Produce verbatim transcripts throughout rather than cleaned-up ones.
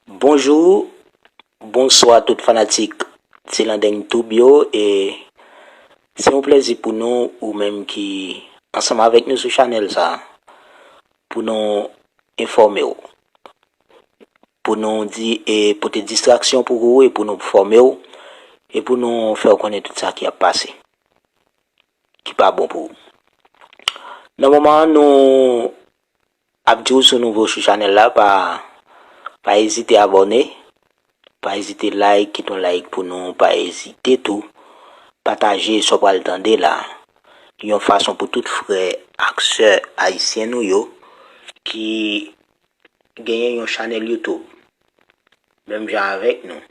Bonjou, bonswa tout fanatik Ti Landeng Tube yo, e se yon plezi pou nou, ou menm ki ansanm avèk nou sou chanèl sa, pou nou enfòme w, pou nou di, e pote distraksyon pou ou, e pou nou fòme w, e pou nou fè w konnen tout sa ki ap pase, ki pa bon pou ou. Nan moman an, nou ap di w si w nouvo sou chanèl la, pa, pa ezite abòne, pa ezite like, kite yon like pou nou, pa ezite tou pataje sa w pral tande la, yon fason pou tout frè ak sè ayisyen nou yo ki genyen yon chanèl YouTube, menm jan avèk nou,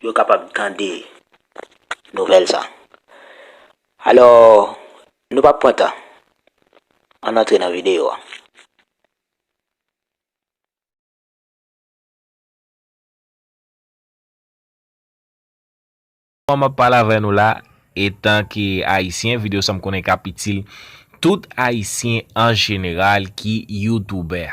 yo kapab tande nouvèl sa. Alò, nou p ap pran tan. Ann antre nan videyo a. M ap pale avè nou la, etan ke Ayisyen, videyo sa m konnen k ap itil tout Ayisyen an jeneral ki youtubè.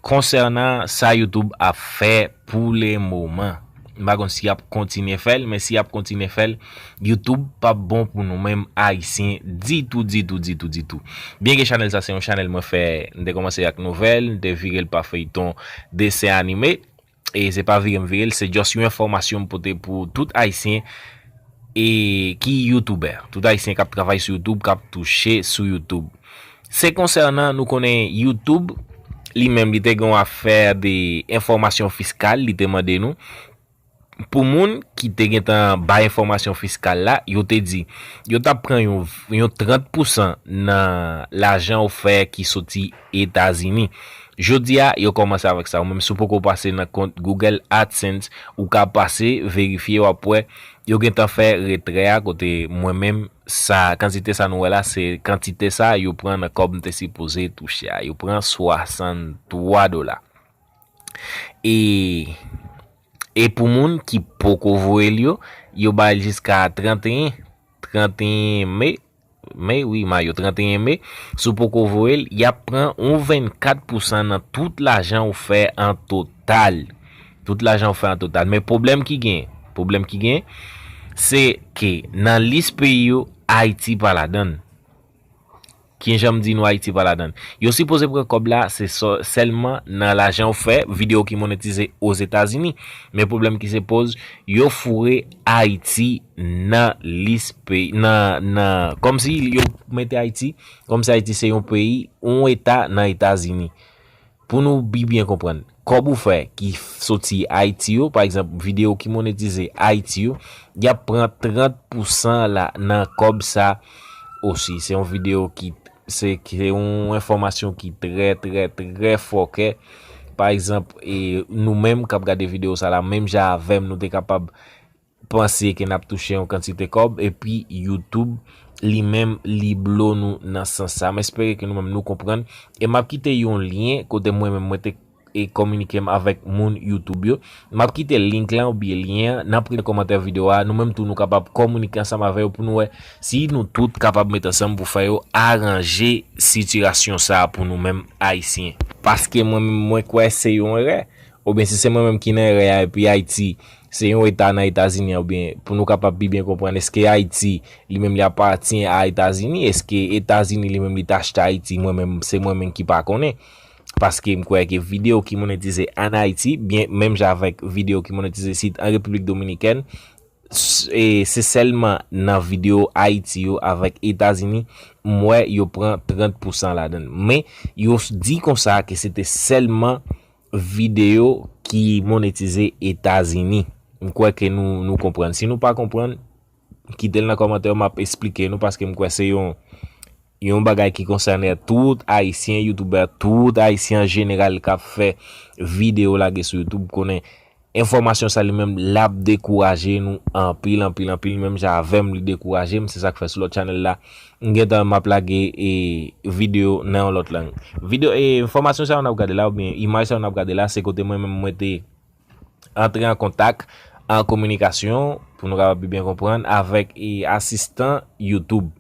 Konsènan sa YouTube ap fè pou le moman, m pa konn si y ap kontinye fè l, men si y ap kontinye fè l, YouTube p ap bon pou nou menm Ayisyen ditou, ditou, ditou, ditou. Byenke chanèl sa se yon chanèl mwen fè, m te kòmanse ak nouvèl, m te vire l pa feyton, desen anime, e se pa vire m vire l, se just yon enfòmasyon m pote pou tout Ayisyen e ki youtubè. Tout Ayisyen k ap travay sou YouTube, k ap touche sou YouTube. Se konsènan, nou konnen YouTube, li menm, li te gen yon afè de enfòmasyon fiskal, li te mande nou. Pou moun ki te gentan bay enfòmasyon fiskal la, yo te di, yo t ap pran yon, yon trant pousan nan lajan ou fè ki soti Etazini. Jodi a, yo kòmanse avèk sa. Ou menm, si w poko pase nan kont Google AdSense, ou ka pase, verifye, w ap wè, yo gentan fè retrè a, kote mwen menm, sa, kantite sa nou wè la, se kantite sa yo pran nan kòb m te sipoze touche a. Yo pran swasanntwa dola. E, e pou moun ki poko voye l yo, yo ba l jiska tranteyen, tranteyen me, me, wi, mayo, tranteyen me. Si w poko voye l, y ap pran yon vennkat pousan nan tout lajan ou fè an total. Tout lajan ou fè an total. Men pwoblèm ki gen, pwoblèm ki gen, se ke nan lis peyi yo, Ayiti pa ladan l. Ki jan m di nou Ayiti pa ladan l? Yo sipoze pran kòb la, se sò-, sèlman nan lajan ou fè, videyo ki monetize Ozetazini. Men pwoblèm ki se poze, yo foure Ayiti nan lis peyi, nan, nan, kòmsi yo mete Ayiti, kòmsi Ayiti se yon peyi, yon eta nan Etazini. Pou nou bi-, byen konprann, kòb ou fè ki f-, soti Ayiti yo, pa egzanp, videyo ki monetize Ayiti yo, y ap pran trant pousan la, nan kòb sa osi. Se yon videyo ki, se, se yon enfòmasyon ki trè, trè, trè fòkè. Pa egzanp, e, nou menm k ap gade videyo sa la, menm jan avè m, nou te kapab panse ke n ap touche yon kantite kòb, epi YouTube li menm li blo nou nan sans sa. M espere ke nou menm nou konprann. E m ap kite yon lyen kote mwen menm mwen te, e, kominike m avèk moun YouTube yo. M ap kite link lan oubyen lyen an nan premye kòmantè videyo a. Nou menm tou nou kapab kominike ansanm avè yo pou nou wè si nou tout kapab met ansanm pou fè yo aranje sitiyasyon sa pou nou menm Ayisyen. Paske mwen menm mwen kwè se yon erè. Oubyen si se mwen menm ki nan erè a, epi Ayiti se yon eta nan Etazini an, oubyen pou nou kapab pi byen konprann, èske Ayiti li menm li apatyen a Etazini? Èske Etazini li menm li t achte Ayiti? Mwen menm, se mwen menm ki pa konnen. Paske m kwè ke videyo ki monetize ann Ayiti, byen, menm jan avèk videyo ki monetize isit an Repiblik Dominikèn, s-, e se sèlman nan videyo Ayiti yo avèk Etazini, m wè yo pran trant pousan ladan l. Men, yo s-, di konsa ke se te sèlman videyo ki monetize Etazini. M kwè ke nou, nou konprann. Si nou pa konprann, kite l nan kòmantè yo, m ap esplike nou, paske m kwè se yon, yon bagay ki konsène tout Ayisyen, youtubè, tout Ayisyen an jeneral k ap fè videyo lage sou YouTube, konnen enfòmasyon sa li menm l ap dekouraje nou anpil, anpil, anpil, menm jan avè m li dekouraje m, se sa k fè sou lòt chanèl la, m gentan m ap lage, e, videyo nan yon lòt lang. Videyo, e, enfòmasyon sa yo n ap gade la, oubyen imaj sa yo n ap gade la, se kote mwen menm mwen te antre an kontak, an kominikasyon, pou nou kapab pi byen konprann, avèk, e, asistan YouTube.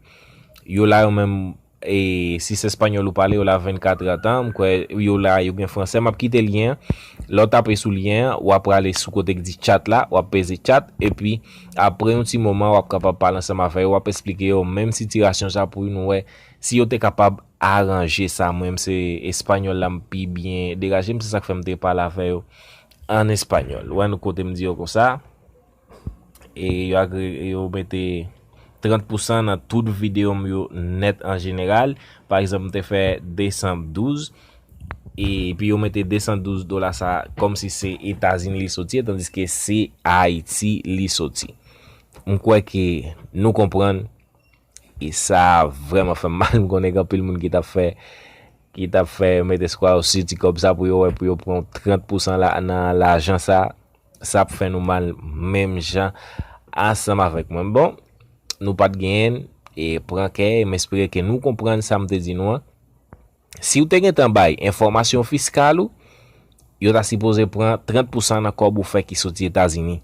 Yo la yo menm, e, si se espanyòl ou pale, yo la vennkat èdtan, m kwè yo la, yo gen fransè, m ap kite lyen an. Lè w tape sou lyen an, w ap prale sou kote k di chat la, w ap peze chat, epi apre yon ti moman, w ap kapab pale ansanm avè yo, w ap eksplike yo menm sitiyasyon sa pou nou wè si yo te kapab aranje sa. Mwen menm se espanyòl la m pi byen degaje m, se sa k fè m te pale avè yo an espanyòl. Ou wè nou kote m di yo konsa, e yo agre, yo mete trant pousan nan tout videyo m yo nèt an jeneral. Pa egzanp, m te fè desan douz, epi yo mete desan douz dola sa kòmsi se Etazini li soti, tandiske se Ayiti li soti. M kwè ke nou konprann, e sa vrèman fè m mal. M konnen gen anpil moun ki t ap fè, ki t ap fè mete swa yo sou ti kòb sa pou yo wè, pou yo pran trant pousan la, nan lajan sa, sa ap fè nou mal menm jan ansanm avèk mwen. Bon, nou pa t genyen, e pran kè, m espere ke nou konprann sa m te di nou an. Si w te gentan bay enfòmasyon fiskal ou, yo ta sipoze pran trant pousan nan kòb ou fè ki soti Etazini.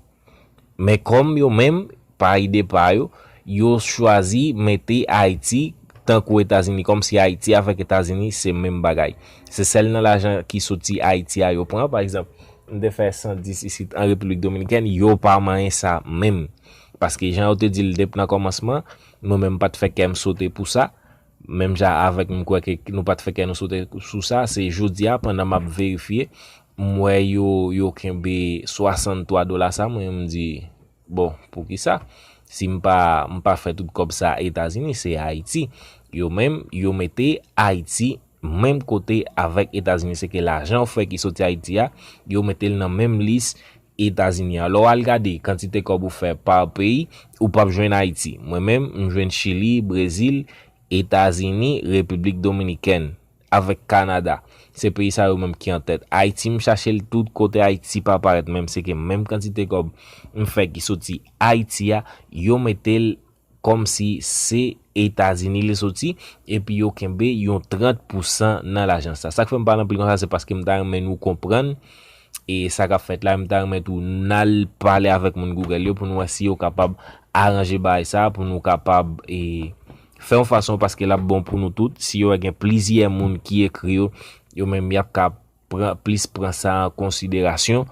Men kòm yo menm, pa ide pa yo, yo chwazi mete Ayiti tankou Etazini, kòmsi Ayiti avèk Etazini se menm bagay. Se sèl nan lajan ki soti Ayiti a yo pran. Pa egzanp, m te fè san dis isit an Repiblik Dominikèn, yo pa manyen sa menm. Paske jan yo te di l depi nan kòmansman, mwen menm m pa t fè kè m sote pou sa. Menm jan avèk m kwè ke nou pa t fè kè nou sote sou sa, se jodi a, pandan m ap verifye, m wè yo, yo kenbe swasanntwa dola sa, mwen menm m di, bon, poukisa? Si m pa, m pa fè tout kòb sa Etazini, se Ayiti. Yo menm, yo mete Ayiti menm kote avèk Etazini. Se ke lajan w fè ki soti Ayiti a, yo mete l nan menm lis Etazini a. Lè w al gade kantite kòb ou fè pa peyi, ou p ap jwenn Ayiti. Mwen menm, m jwenn Chili, Brezil, Etazini, Repiblik Dominikèn, avèk Kanada. Se peyi sa yo menm ki an tèt. Ayiti, m chache l tout kote Ayiti pa parèt menm. Se ke menm kantite kòb m fè ki soti Ayiti a, yo mete l kòmsi se Etazini li soti, epi yo kenbe yon trant pousan nan lajan sa. Sa k fè m pale anpil konsa, se paske m ta renmen nou konprann e sa k ap fèt la, m ta renmen tou n al pale avèk moun Google yo pou nou wè si yo kapab aranje bagay sa, pou nou kapab, e, fè yon fason, paske l ap bon pou nou tout. Si yo wè gen plizyè moun ki ekri yo, yo menm y ap ka pran, plis pran sa an konsiderasyon,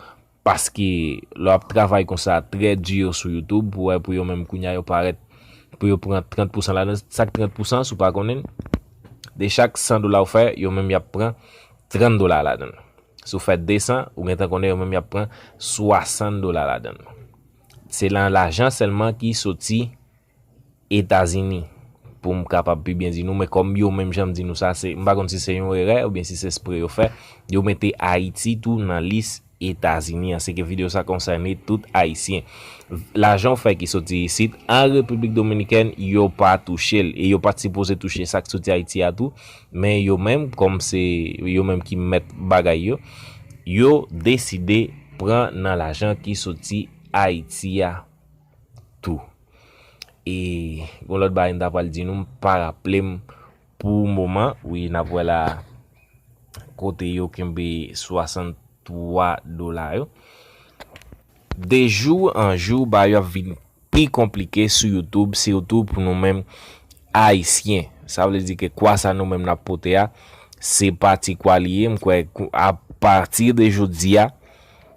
paske lè w ap travay konsa trè di sou YouTube, pou wè pou yo menm kounye a yo parèt, pou yo pran trant pousan ladan, sa k trant pousan, si w pa konnen, de chak san dola w fè, yo menm y ap pran trant dola ladan l. Si w fè desan, ou gentan konnen yo menm y ap pran swasant dola ladan l. Se nan lajan sèlman ki soti Etazini, pou m kapab pi byen di nou, men kòm yo menm jan m di nou sa, se, m pa konn si se yon erè oubyen si se espre yo fè, yo mete Ayiti tou nan lis Etazini an. Se ke videyo sa konsène tout Ayisyen. Lajan w fè ki soti isit, an Repiblik Dominikèn, yo pa touche l, e yo pa t sipoze touche sa k soti Ayiti a tou, men yo menm, kòm se yo menm ki mèt bagay yo, yo deside pran nan lajan ki soti Ayiti a tou. E gon lòt bagay m ta pral di nou, m pa raple m pou moman. Wi, n ap wè la kote yo kenbe swasanntwa dola yo. De jou an jou, bagay yo ap vin pi konplike sou YouTube, sitou pou nou menm Ayisyen. Sa vle di ke kwa sa nou menm n ap pote a, se pa ti kwa li ye. M kwè kou-, apati de jodi a,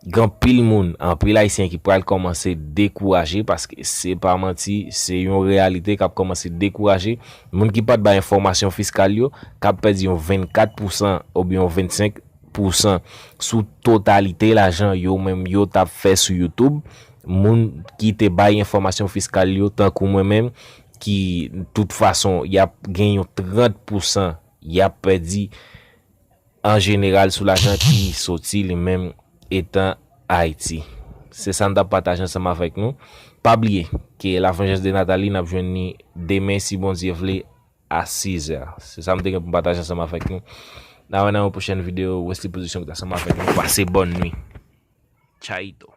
gen anpil moun, anpil Ayisyen ki pral kòmanse dekouraje, paske se pa manti, se yon reyalite k ap kòmanse dekouraje. Moun ki pa t bay enfòmasyon fiskal yo, k ap pèdi yon vennkat pousan oubyen yon vennsenk pousan sou totalite lajan yo menm yo t ap fè sou YouTube. Moun ki te bay enfòmasyon fiskal yo, tankou mwen menm, ki, tout fason, y ap gen yon trant pousan y ap pèdi an jeneral sou lajan ki soti li menm etan Ayiti. Se sa m t ap pataje ansanm avèk nou. Pa bliye ke La Vengeance de Nathalie, n ap jwenn ni demen, si Bondye vle, a sizè. Se sa m te gen pou m pataje ansanm avèk nou. N a wè nan yon pwochèn videyo. Wesley Production ki t ansanm avèk nou. Pase bòn nwi. Chaito.